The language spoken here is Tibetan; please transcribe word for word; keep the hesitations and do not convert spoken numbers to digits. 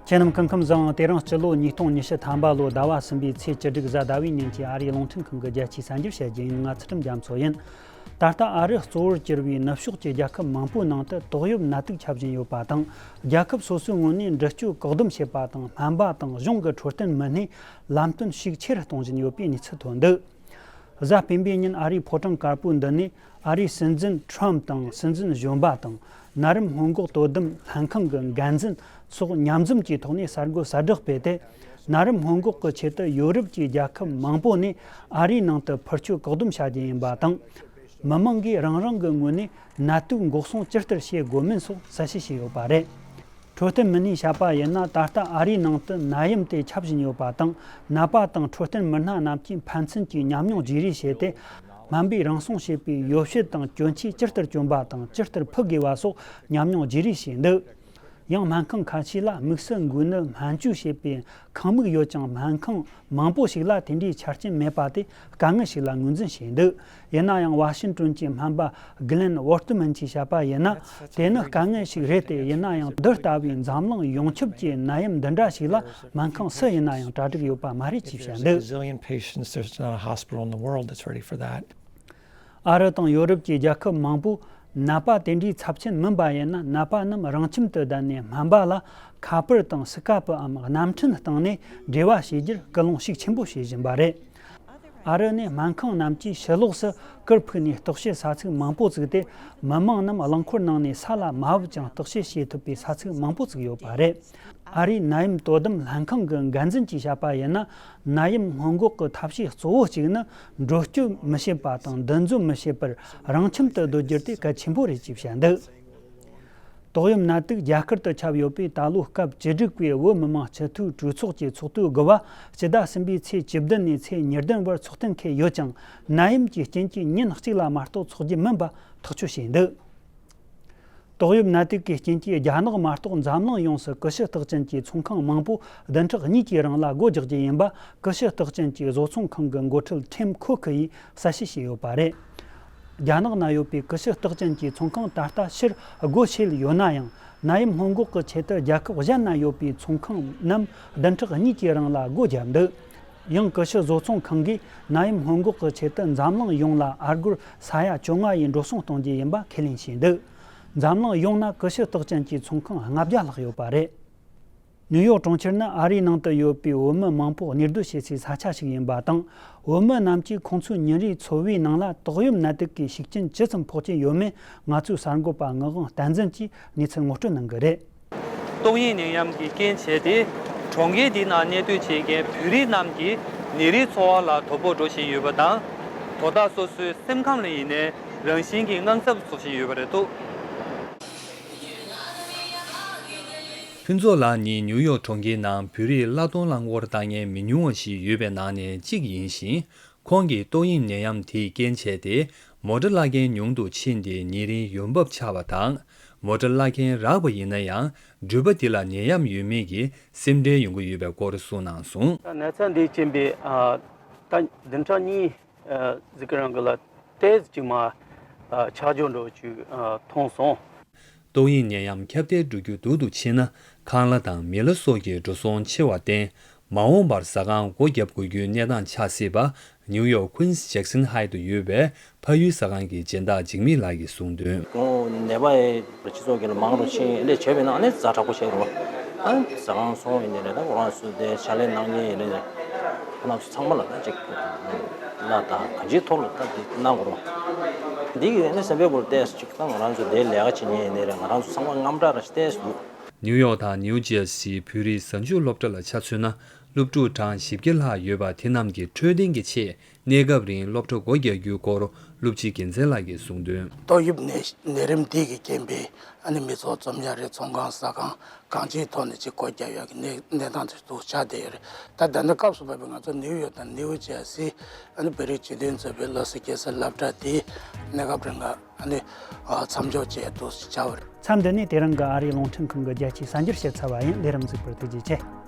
ཁྱེད་རྣམས་སྐུ་ཁམས་བཟང་། དེ་རིང་སྤྱི་ལོ་ཉིས་སྟོང་ཉི་ཤུ་ཐམ་པ་ལོའི་ཟླ་བ་གསུམ་པའི་ཚེས་བཅུ་དྲུག་གཟའ་ཟླ་བའི་ཉིན་གྱི་ཨ་རིའི་རླུང་འཕྲིན་ཁང་གི་རྒྱལ་སྤྱིའི་གསར་འགྱུར་བཤད་རྒྱུ་ཡིན། ང་ཚུལ་ཁྲིམས་རྒྱ་མཚོ་ཡིན། ད་ལྟ་ཨ་རི་གཙོ་བོར་གྱུར་པའི་ནུབ་ཕྱོགས་ཀྱི་རྒྱལ་ཁབ་མང་པོའི་ནང་དུ་ཏོག་དབྱིབས་ནད་དུག་ཁྱབ་བཞིན་ཡོད་པ་དང་། རྒྱལ་ཁབ་སོ་སོའི་ངོས་ནས་འདྲི་གཅོད་བཀག་སྡོམ་བྱེད་པ་དང་། སྨན་པ་དང་གཞུང་གི་འཕྲོད་བསྟེན་མི་སྣས་ལམ་སྟོན་ཤུགས་ཆེ་རུ་གཏོང་བཞིན་ཡོད་པའི་གནས་ཚུལ་ཐོན་འདུག་གཟའ་སྤེན་པའི་ཉིན་ཨ་རིའི་ཕོ་བྲང་དཀར་པོའི་མདུན་ནས་ཨ་རིའི་སྲིད་འཛིན་ཁྲོམ་དང་སྲིད་འཛིན་གཞོན་པ་དང་། ནད་རིམས་སྔོན་འགོག་དོ་དམ་ལྷན་ཁང་གི་འགན་འཛིན་སོགས་མཉམ་འཛོམས་ཀྱི་ཐོག་ནས་གསར་འགོད་གསལ་བསྒྲགས་སྤེལ་ཏེ། ནད་རིམས་སྔོན་འགོག་གི་ཆེད་དུ་ཡོ་རོབ་ཀྱི་རྒྱལ་ཁབ་མང་པོ་ནས་ཨ་རིའི་ནང་དུ་འཕུར་སྐྱོད་བཀག་སྡོམ་བྱ་རྒྱུ་ཡིན་པ་དང་། མི་མང་གིས་རང་རང་གི་ངོས་ནས་ནད་དུག་འགོག་སྲུང་ཇི་ལྟར་བྱེད་དགོས་མིན་སོགས་གསལ་བཤད་བྱས་ཡོད་པ་རེད། འཕྲོད་བསྟེན་མི་སྣས་བཤད་པ་ཡིན་ན། ད་ལྟ་ཨ་རིའི་ནང་དུ་ནད་ཡམས་དེ་ཁྱབ་བཞིན་ཡོད་པ་དང་། ནད་པ་དང་འཕྲོད་བསྟེན་མི་སྣ་རྣམས་ཀྱིས་ཕན་ཚུན་གྱི་ཉམས་མྱོང་བརྗེ་རེས་བྱས་ཏེ། སྨན་པས་རང་སྲུང་བྱེད་པའི་ཡོ་བྱད་དང་གྱོན་ཆས་ཇི་ལྟར་གྱོན་པ་དང་ཇི་ལྟར་ཕུད་དགོས་པ་སོགས་ཉམས་མྱོང་བརྗེ་རེས་བྱས་འདུག་ཡང་སྨན་ཁང་ཁ་ཤས་ལ་དམིགས་བསལ་འགོས་ནད་སྨན་བཅོས་བྱེད་པའི་ཁང་མིག་ཡོད་ཀྱང་། སྨན་ཁང་མང་པོ་ཞིག་ལ་དེ་འདྲའི་ཆ་རྐྱེན་མེད་པ་དེ་དཀའ་ངལ་ཞིག་ལ་ངོས་འཛིན་བྱས་འདུག་ཡིན་ན་ཡང་། ཝ་ཤིང་ཏོན་གྱི་སྨན་པ་གི་ལེན་ཝོར་ཏི་མན་གྱིས་བཤད་པ་ཡིན་ན། དེ་ནི་དཀའ་ངལ་ཞིག་རེད་དེ། ཡིན་ན་ཡང་། འདི་ལྟ་བུའི་འཛམ་གླིང་ཡོངས་ཁྱབ་ཀྱི་ནད་ཡམས་འདི་འདྲ་ཞིག་ལ་སྨན་ཁང་སུ་ཡིན་ན་ཡང་གྲ་སྒྲིག་ཡོད་པ་མ་རེད་ཅེས་བཤད་འདུག Gazillion patients, there's not a hospital in the world that's ready for that. ཨ་རི་དང་ཡོ་རོབ་ཀྱི་རྒྱལ་ཁབ་མང་པོས་ནད་པ་དེ་འདྲའི་ཚབས་ཆེན་མིན་པ་ཡིན་ན། ནད་པ་རྣམས་རང་ཁྱིམ་དུ་བསྡད་ནས་སྨན་པ་ལ་ཁ་པར་དང་སི་ཀ་པའམ་གནམ་འཕྲིན་སྟེང་ནས་འབྲེལ་བ་བྱེད་རྒྱུར་སྐུལ་སློང་ཤུགས་ཆེན་པོ་བྱེད་བཞིན་པ་རེད། ཨ་རི་ནས་སྨན་ཁང་རྣམས་ཀྱིས་ཕྱི་ལོགས་སུ་གུར་ཕུབ་ནས་བརྟག་དཔྱད་ས་ཚིགས་མང་པོ་བཙུགས་ཏེ། མི་མང་རྣམས་རླངས་འཁོར་ནང་ནས་ས་ལ་མ་བབས་ཀྱང་བརྟག་དཔྱད་བྱེད་ཐུབ་པའི་ས་ཚིགས་མང་པོ་བཙུགས་ཡོད་པ་རེད། ཨ་རིའི་ནད་ཡམས་དོ་དམ་ལྷན་ཁང་གི་འགན་འཛིན་གྱིས་བཤད་པ་ཡིན་ན། ནད་ཡམས་སྔོན་འགོག་གི་ཐབས་ཤེས་གཙོ་བོ་གཅིག་ནི། འགྲོ་སྐྱོད་མི་བྱེད་པ་དང་། འདུ་འཛོམས་མི་བྱེད་པར་རང་ཁྱིམ་དུ་སྡོད་རྒྱུ་དེ་གལ་ཆེན་པོ་རེད་ཅེས་བཤད་འདུག་ཏོག་དབྱིབས་ནད་དུག་རྒྱ་གར་དུ་ཁྱབ་ཡོད་པས། ད་ལོའི་སྐབས་བཅུ་དྲུག་པའི་བོད་མི་མང་སྤྱི་འཐུས་གྲོས་ཚོགས་ཀྱི་ཚོགས་དུས་དགུ་པ་སྤྱི་ཟླ་གསུམ་པའི་ཚེས་བཅུ་བདུན་ནས་ཚེས་ཉེར་བདུན་བར་འཚོགས་གཏན་འཁེལ་ཡོད་ཀྱང་། ནད་ཡམས་ཀྱི་རྐྱེན་གྱིས་ཉིན་གཅིག་ལ་མ་གཏོགས་འཚོགས་རྒྱུ་མིན་པ་ཐག་གཅོད་བྱས་འདུག་ཏོག་དབྱིབས་ནད་དུག་གི་རྐྱེན་གྱིས་རྒྱ་ནག་མ་གཏོགས་འཛམ་གླིང་ཡོངས་སུ་ཀུ་ཤུ་རྟགས་ཅན་གྱི་ཚོང་ཁང་མང་པོ་བདུན་ཕྲག་གཉིས་ཀྱི་རིང་ལ་སྒོ་རྒྱག་རྒྱུ་ཡིན་པ། ཀུ་ཤུ་རྟགས་ཅན་གྱི་བཟོ་ཚོང་ཁང་གི་འགོ་ཁྲིད་ཁྲིམ་ཁོ་ཁི་ཡིས་གསལ་བཤད་བྱས་ཡོད་པ་རེད། རྒྱ་ནག་ན་ཡོད་པའི་ཀུ་ཤུ་རྟགས་ཅན་གྱི་ཚོང་ཁང་ད་ལྟ་ཕྱིར་སྒོ་ཕྱེ་ཡོད་ན་ཡང་། ནད་ཡམས་སྔོན་འགོག་གི་ཆེད་དུ་རྒྱལ་ཁབ་གཞན་ན་ཡོད་པའི་ཚོང་ཁང་རྣམས་བདུན་ཕྲག་གཉིས་ཀྱི་རིང་ལ་སྒོ་བརྒྱབ་འདུག་ཡང་ཀུ་ཤུ་བཟོ་ཚོང་ཁང་གིས་ནད་ཡམས་སྔོན་འགོག་གི་ཆེད་དུ་འཛམ་གླིང་ཡོངས་ལ་ཨ་སྒོར་ས་ཡ་བཅོ་ལྔ་ཡི་འགྲོ་སོང་གཏོང་རྒྱུ་ཡིན་པ་ཁས་ལེན་བྱས་འདུག་འཛམ་གླིང་ཡོངས་ན་ཀུ་ཤུ་རྟགས་ཅན་གྱི་ཚོང་ཁང་ལྔ་བརྒྱ་ལྷག་ཡོད་པ་རེད། ནིའུ་ཡོག་གྲོང་ཁྱེར་ནི་ཨ་རིའི་ནང་དུ་ཡོད་པའི་བོད་མི་མང་པོ་གནས་སྡོད་བྱེད་སའི་ས་ཆ་ཞིག་ཡིན་པ་དང་། བོད་མི་རྣམས་ཀྱིས་ཁོང་ཚོའི་ཉིན་རེའི་འཚོ་བའི་ནང་ལ་ཏོག་དབྱིབས་ནད་དུག་གི་ཤུགས་རྐྱེན་ཇི་ཙམ་ཕོག་ཀྱིན་ཡོད་མེད། ང་ཚོའི་གསར་འགོད་པ་ངག་དབང་བསྟན་འཛིན་གྱིས་གནས་ཚུལ་ངོ་སྤྲོད་གནང་གི་རེད། ཏོག་དབྱིབས་ནད་ཡམས་ཀྱི་རྐྱེན་བྱས་ཏེ། གྲོང་ཁྱེར་འདི་ནང་གནས་སྡོད་བྱེད་མཁན་བོད་རིགས་རྣམས་ཀྱི་ཉིན་རེའི་འཚོ་བ་ལ་དོ་ཕོག་འགྲོ་བཞིན་ཡོད་པ་དང་། དོ་བདག་སོ་སོའི་སེམས་ཁམས་ལ་ཡིན་ནའི་རང་བཞིན་གྱིས་དངངས་འཚབ་བཟོ་བཞིན་ཡོད་པ་རེད་འདུག་ཕུན་ཚོགས་ལགས་ནི་ནིའུ་ཡོག་གྲོང་ཁྱེར་ནང་བོད་རིགས་གླ་གཏོང་རླངས་འཁོར་བཏང་མཁན་མི་ཉུང་བ་ཞིག་ཡོད་པའི་ནང་ནས་གཅིག་ཡིན་ཞིང་། ཁོང་གིས་ཏོག་དབྱིབས་ནད་ཡམས་དེས་རྐྱེན་བྱས་ཏེ། མོ་ཊ་བླ་མཁན་ཉུང་དུ་ཕྱིན་ཏེ། ཉིན་རེའི་ཡོང་འབབ་ཆག་པ་དང་། མོ་ཊ་བླ་མཁན་རག་པ་ཡིན་ན་ཡང་། འགྲུལ་པ་དེ་ལ་ནད་ཡམས་ཡོད་མེད་ཀྱི་སེམས་ཁྲལ་ཡོང་གི་ཡོད་པའི་སྐོར་གསུངས་གནང་སོང་། ད་ན་ཚ་འདིའི་རྐྱེན་པས། ཨ། ད་བདུན་ཕྲག་གཉིས་ཨ་ཟིག་གི་རིང་གི་ལ་ཏོག་ཙམ་ཅིག་མ་ཨ་ཆག་འཇོག་འགྲོ་ཅིག་ཨ་མཐོང་སོང་། ཏོག་དབྱིབས་ནད་ཡམས་ཁྱབ་གདལ་འགྲོ་རྒྱུ་སྡུག་ཏུ་ཕྱིན་ན། ཁང་གླ་དང་མི་གླ་སོགས་ཀྱི་འགྲོ་སོང་ཆེ་བར་བརྟེན། མ་འོངས་པར་ཟ་ཁང་སྒོ་བརྒྱབ་དགོས་རྒྱུའི་གནས་སྟངས་ཆགས་སྲིད་པ། ནིའུ་ཡོག་ཀུན་སི་ཇེག་སན་ཧའེ་ཏུ་ཡོད་པའི་ཕ་ཡུལ་ཟ་ཁང་གི་སྦྱིན་བདག་འཇིགས་མེད་ལགས་ཀྱིས་གསུངས་དོན། ཁོང་ནད་པ་ཡི་སྤྱི་ཚོགས་ཀྱི་ལ་མང་རུ་ཕྱིན་ལས་བྱས་པས་ན་ཨ་ནི་ཛ་དྲག་པོ་བྱས་རུང་། ཨ་ནི་ཟ་ཁང་སོང་ཡིན་ནའི་རེད། ད་ཁོ་རང་ཚོ་དེ་ཕྱག་ལས་གནང་མཁན་ཡིན་ནའི་རེད། ཁོ་རང་ཚོ་ཚང་མ་ལ་ད་ཅིག་ལ་ད་གང་ཅིའི་ཐོག་ལ་ད་འདི་གནང་དགོས་རུང་། འདི་གི་ཨ་ནི་སེམས་པའི་སྒོ་ལ་བལྟས་ཅིག་ད་ང་རང་ཚོ་དེ་ལས་ཀ་བྱེད་མཁན་ཡིན་ནའི་རེད། ང་རང་ཚོ་ཚང་མ་དངངས་སྐྲག་རང་ཞིག་བལྟས་སུ་འདུག་ནིའུ་ཡོག་དང་ནིའུ་ཇེར་སིའི་བོད་རིགས་གཟའ་མཇུག་སློབ་གྲྭ་ལ་ཆ་མཚོན་ན། སློབ་ཕྲུག་གྲངས་བཞི་བརྒྱ་ལྷག་ཡོད་པ་དེ་རྣམས་ཀྱིས་འཕྲོད་བསྟེན་གྱི་ཆེད་གནས་སྐབས་རིང་སློབ་གྲྭ་སྒོ་རྒྱག་རྒྱུའི་སྐོར་སློབ་སྤྱི་རྒྱལ་མཚན་ལགས་ཀྱིས་གསུངས་དོན། ཏོག་དབྱིབས་ནད་ནད་རིམས་འདི་གི་རྐྱེན་པས་ཨ་ནི་མི་ཚོགས་འཛོམས་ཡ་རེད། ཚོང་ཁང་ཟ་ཁང་གང་ཅིའི་ཐོག་ནས་ཅིག་སྒོ་རྒྱག་ཡ་གི་གནས་གནས་སྟངས་དེ་འདུག་ཆགས་བསྡད་ཡོད་རེད། ད་ད་ནི་སྐབས་སུ་བབས་པའི་ང་ཚོ་ནིའུ་ཡོག་དང་ནིའུ་ཇེར་སི་ཨ་ནི་བོད་རིགས་སྤྱི་མཐུན་ཚོགས་པའི་ལོ་སི་རྒྱལ་ས་སློབ་གྲྭ་དེ་གནས་སྐབས་རིང་ལ་ཨ་ནི་མཚམས་འཇོག་བྱས་འདུག་ཆགས་པ་རེད། མཚམས་འདི་ནས་དེ་རིང་གི་ཨ་རིའི་རླུང་འཕྲིན་ཁང་གི་རྒྱལ་སྤྱིའི་གསར་འགྱུར་བཤད་ཚར་བ་ཡིན། ལས་རིམ་གཟིགས་པར་ཐུགས་རྗེ་ཆེ།